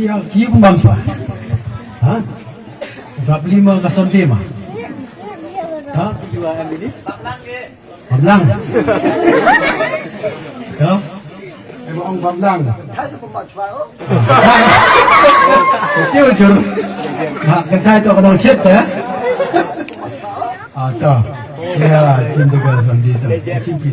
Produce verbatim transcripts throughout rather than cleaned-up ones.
Ïa ki pynbang shuwa. Ha? Bapli ma ka Sunday ma. Ha? Baplang. Ïa. Em ong baplang. Ki ujur. Ha, kynthai to ka nong chet te. Ah, to. Ïa, chin to ka Sunday to. Chin pi.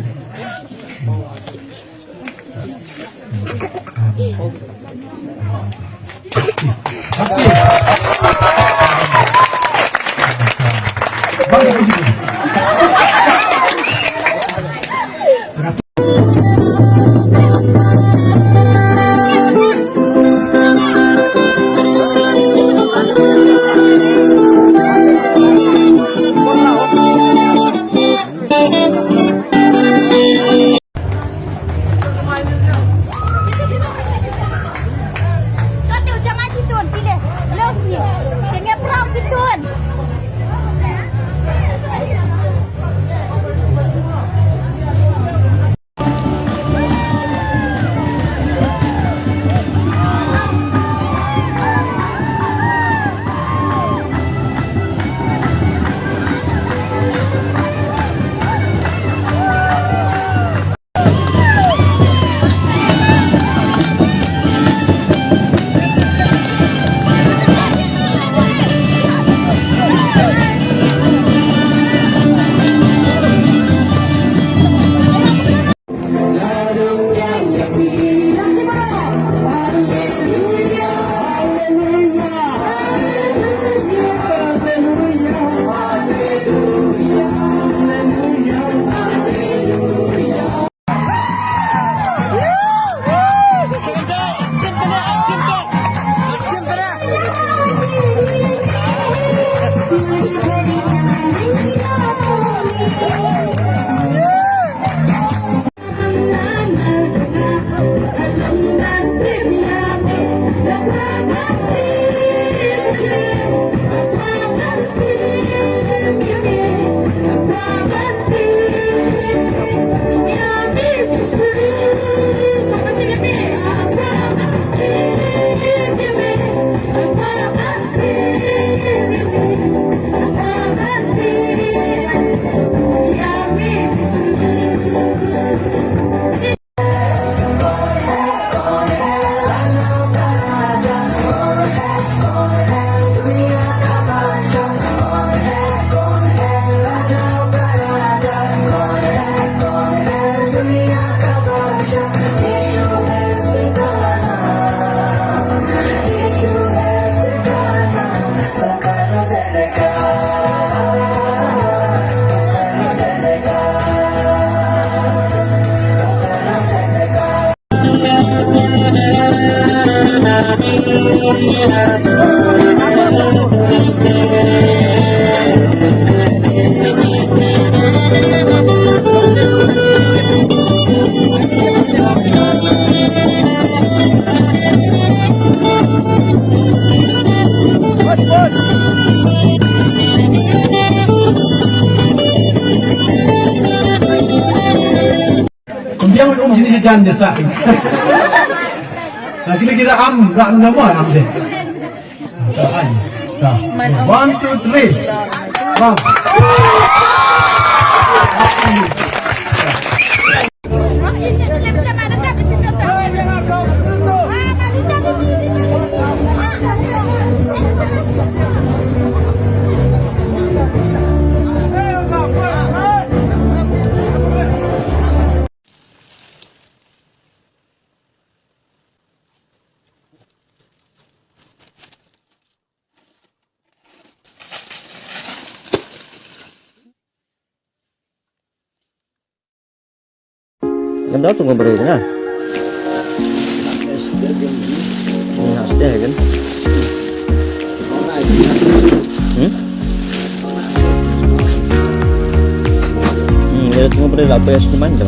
Kumbiang um sini sejan desa. Lagi lagi dah am dah nama am deh. One, two, three. Bang. Kan dah tunggu beri tengah. Ini hak dia kan. Hmm? Hmm, dia tunggu beri lah apa yang sini main dah.